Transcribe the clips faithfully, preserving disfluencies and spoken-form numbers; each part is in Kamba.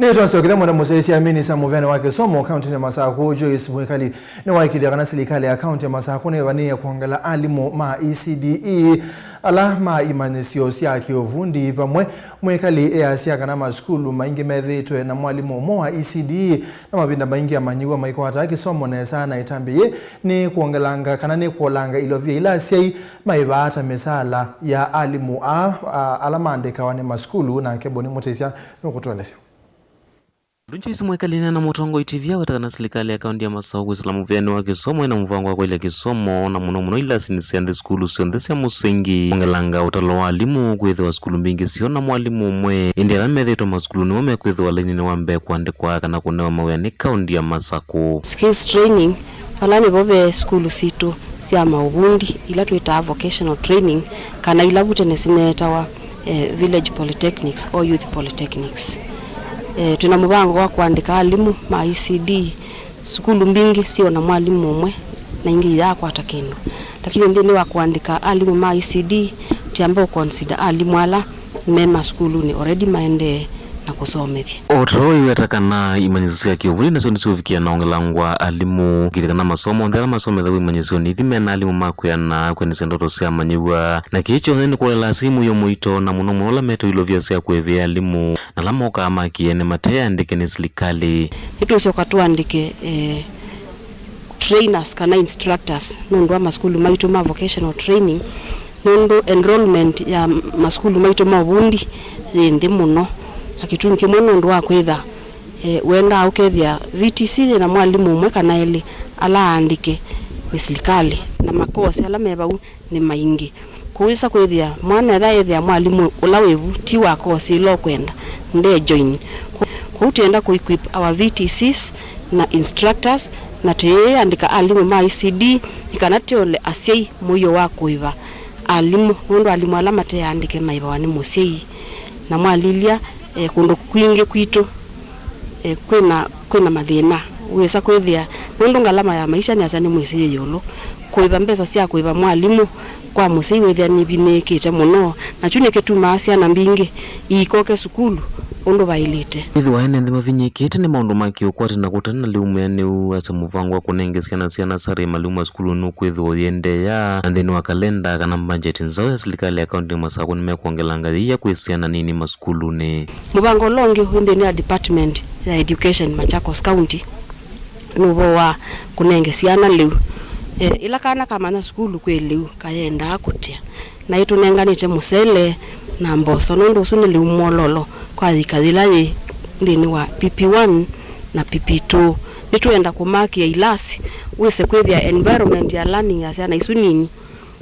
Nĩtwasyokeethya mwenda mũsyaĩĩsya. Minista mũvĩanĩ wa kĩsomo kauntinĩ ya Masakũ, Joyce Mwikali, nĩwaĩkĩĩthya kana silikalĩ ya kaunti ya Masakũ nĩĩvanĩĩe kwongela alimũ ma E C D E ala ma imanyĩsyo sya kĩũvundi. Vamwe, Mwikali easya kana masukulu maingĩ methĩĩtwe na mwalimũ ũmwe wa E C D E, na mavinda maingĩ amanyĩw'a maikwataa kĩsomo nesa, na ĩtambya yĩĩ nĩ kwongelanga kana nĩ kwolanga ilovia ila asyai maĩvaa ta mĩsaala ya alimũ aa, a, ala maandĩkawa nĩ masukulu. Nake Boni Mũtĩsya nũkũtũelesya. Joyce Mwikali na mũtongoi T V aweta kana silikalĩ ya kaunti ya Masakũ kwĩsĩla mũvĩanĩ wa kĩsomo ĩna mũvango wa kwaĩlya kĩsomo, na mũno mũno ilasinĩ sya nthĩ, sukulu syonthe sya mũsingi, kwongelanga ũtalo wa alimũ, kwĩthĩwa sukulu mbingĩ syĩ na mwalimũ ũmwe, ĩndĩ ala methĩĩtwe masukulu nĩmo mekwĩthĩwa lainĩnĩ wa mbee kũandĩkwa kana kũnewa mawĩa nĩ kaunti ya Masakũ. Skills training, vala nĩvo ve sukulu sitũ sya maũvundi, ila twĩtaa vocational training, kana ila vu tene sineetawa, eh, village polytechnics or youth polytechnics. Eh, twĩna mũvango wa kũandĩka alimũ ma E C D. Sukulu mbingĩ syĩ o na mwalimũ ũmwe, na ingĩ iyaakwata kĩndũ. Lakini nthĩnĩ wa kũandĩka alimũ ma E C D, tũyamba ũconsider alimũ ala me masukulunĩ already maendee na kũsomethya. O ta ũu iweta kana imanyĩsyo sya kĩũvundi nasyo nĩsiũvikĩa na ongelangwa alimũ, kĩthĩ kana masomo onthe ala masomethaw'a imanyĩsyonĩ ithi mena alimũ ma kwĩana kwendesya ndoto sya amanyĩw'a. Na kĩĩ kyonthe nĩ kũlela asyai mũio mũito, na mũno mũno ala mete ilovia sya kũĩvĩa alimũ, na ala mokaa makiene mateandĩke nĩ silikalĩ. Nĩtũũsyoka tũandĩke, eh, trainers kana instructors nũndũ wa masukulu maitũ ma vocational training, nũndũ enrollment ya masukulu maitũ ma ũvundi yĩ nthĩ mũno, na kĩtumi kĩmwe nũndũ wa kwĩtha, eh, wendaa ũkethĩa V T C yĩna mwalimũ ũmwe kana elĩ ala aandĩke nĩ silikalĩ, na makosi ala me vau nĩ maingĩ. Kwoou wĩsa kwĩthĩa mwana ethĩa ethĩa mwalimũ ũla wĩ vu ti wa kosi ĩla ũkwenda, nde join. Kwoou twĩenda kũ equip our V T Cs na instructors, na tũyĩandĩka alimũ ma E C D nĩ kana tũole asyai mũio wa kũĩva alimũ, nũndũ alimũ ala mateandĩke maĩvawa nĩ mũsyai. Na mwalilya, eh, kũndũ kwingĩ kwitũ, eh, kwĩna, kwĩna mathĩna. Wĩsa kwĩthĩa, nũndũ ngalama ya maisha nĩasya nĩ mwĩsĩ yĩ ĩũlũ, kũĩva mbesa sya kũĩva mwalimũ kwa mũsyai wĩthĩa nĩvinĩĩkĩte mũno, na kyu nĩkĩtumaa syana mbingĩ iikoke sukulu ũndũ vaĩlĩte. Kwĩthĩwa ene nthĩ mavinyĩĩkĩte nĩ maũndũ ma kĩũkwati na kũtena lĩu mwĩanĩu, asa mũvango wa kũnenge syana sya nasarĩ malĩu ma sukulu nũkwĩthĩwa ũyĩendeea, na nthĩnĩ wa kalenda kana mbanjeti nzaũ ya silikalĩ ya kaunti ya Masakũ nĩmekwongelanga yĩia kwĩ syana nini masukulunĩ. Mũvango ũla ũngĩ wĩ nthĩnĩ wa Department ya Education Machakos County nĩ ũvoo wa kũnenge syana lĩu. E, ĩla kana kamanya sukulu kwĩ lĩu, kayendaa kũtĩa. Na ĩtũnenganĩte mũsele na mboso, nũndũ ũsu nĩ lĩu mwololo kwa yĩika yĩla yĩ nthĩnĩ wa P P one na P P two. Nĩtwenda kũmakĩa ilasi, wĩse kwĩthĩa environment ya learning ya syana isu nini,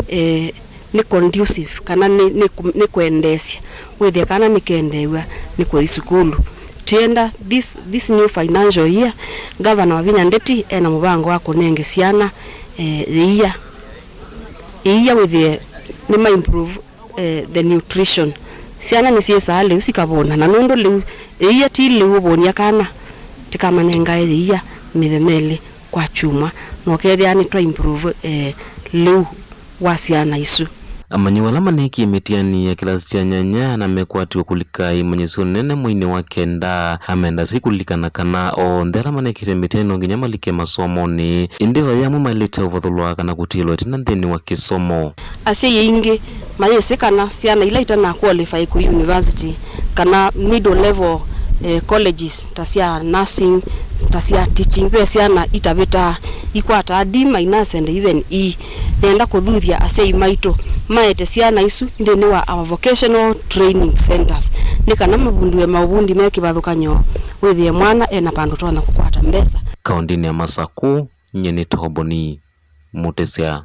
eh, nĩ conducive, kana nĩ, nĩ, nĩ kwendeesya, wĩthĩa kana nĩkendeew'a nĩ kũthi sukulu. Twĩenda this, this new financial year, Governor Wavinya Ndeti ena mũvango wa kũnenge syana, eh, yĩia, yĩia wĩthĩe nĩma improve, eh, the nutrition. Syana nĩsyĩsaa lĩu sikavũna, na nũndũ lĩu, yĩia ti lĩu ũvũny'a kana, tĩkamanengae yĩia mĩthenya ĩlĩ kwa kyumwa, na ũkethĩa nĩtwa improve, eh, lĩu wa syana isu. Amanyĩw'a ala maneekie mĩtiani ya kĩlasi kya nyanya na mekwatiwe kũlika imanyĩsyo nene mweinĩ wa kenda, amenda syi kũlilikana kana onthe ala manekĩte mĩtiani no nginya malike masomonĩ, ĩndĩ vai amwe maĩlĩte ũvathũlwa kana kũtilwa ĩtina nthĩnĩ wa kĩsomo. Asyai aingĩ mayĩsĩ kana syana ila itana qualify kũ university kana middle level, eh, colleges ta sya nursing, ta sya teaching, ve syana itavĩtaa, ikwataa D minus and even E. Nĩenda kũthuthya asyai maitũ maete syana isu nthĩnĩ wa our vocational training centers, nĩ kana mavundiwe maũvundi me kĩvathũkany'o, wĩthĩe mwana ena vandũ ũtonya kũkwata mbesa. Kaũndĩnĩ ya Masakũ, nyie nĩ Toboni Mũtĩsya.